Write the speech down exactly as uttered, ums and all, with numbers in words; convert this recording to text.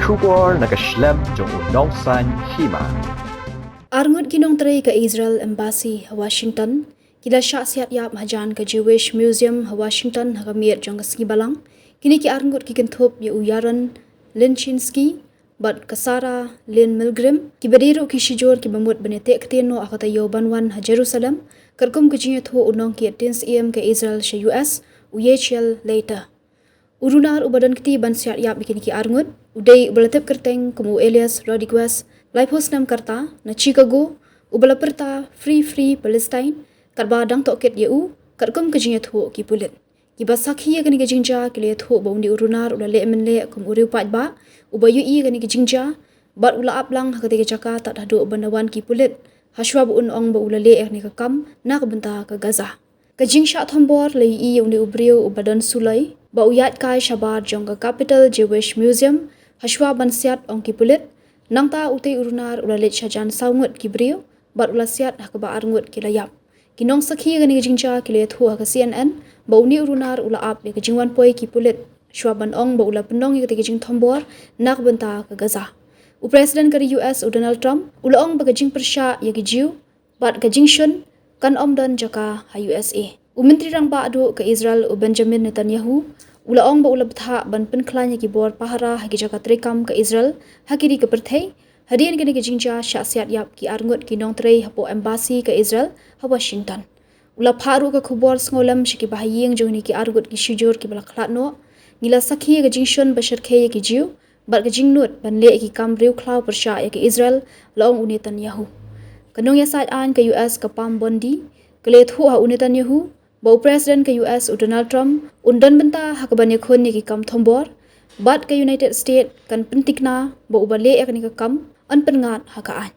Khubor na ka shlem jong u nongsan hima. Arngut ki nongtrei ka Israel Embassy ha Washington ki la shah siat ïap hajan ka Jewish Museum ha Washington ha ka miet jong ka sngi Balang. Kine ki arngut ki kynthup ïa u Yaron Linchinski bad ka Sarah Lynn Milgrim, kiba dei ruh ki shijur kiba mut ban ïateh ktien noh ha ka taïew ban wan ha Jerusalem, katkum ka jingïathuh u nongkitkam syiem ka Israel sha U S, u Yechiel Leiter. U runar uba don kti ban siat ïap ïa kine ki arngut u dei uba la tip kyrteng kum u Elias Rodriguez, laiphew snem ka rta, na Chicago, uba la pyrta Free, Free Palestine, katba dang tohkit ïa u, katkum ka jingïathuh ki pulit. Kiba sakhi ïa kane ka jingjia ki la ïathuh ba une u runar u la leh mynleh kum u riewpaidbah uba ïohi ïa kane ka jingjia, bad u la ap lang ha katei ka jaka tad haduh ban da wan ki pulit, hashwa ba un ong ba u la leh ïa kane ka kam na ka bynta ka Gaza. Ka jingshah thombor la ïohi ïa une u briew uba don suloi ba u ïaid kai shabar jong ka Capital Jewish Museum hashwa ban siat, ong ki pulit. Nangta utei u runar u la leit shajan saw ngut ki briew bad u la siat ha kaba arngut ki la ïap. Ki nongsakhi ïa kane ka jingjia ki la ïathuh ha ka C N N ba une u runar u la ap ïa ka jingwan poi ki pulit shwa ban ong ba u la pynlong ïa katei ka jingthombor na ka bynta ka Gaza. U President ka ri U S u Donald Trump u la ong ba ka jingpyrshah ïa ki Jiw bad ka jingshun kan ym don jaka ha U S A. U Myntri Rangbah duh ka Israel u Benjamin Netanyahu u la ong ba u la bthah ban pynkhlaiñ ïa ki bor pahara ha ki jaka treikam ka Israel ha ki ri ka pyrthei, hadien kane ka jingjia shah siat ïap ki arngut ki nongtrei hapoh embassy ka Israel ha Washington. U la phah ruh ka khubor sngewlem sha ki bahaïing jong kine ki arngut ki shijur kiba la khlad noh. Ngi la sakhi ïa ka jingshun ba shyrkhei ïa ki Jiw bad ka jingnud ban leh ïa ki kam riewkhlaw pyrshah ïa ka Israel, la ong u Netanyahu. Ka nongïasaid aiñ ka U S ka Pam Bondi ka la ïathuh ha u Netanyahu ba u President ka U S u Donald Trump un don bynta ha kaban ïakhun ïa ki kam thombor, bad ka United States kan pyntikna ba uba leh ïa kane ka kam yn pynngat ha ka aiñ.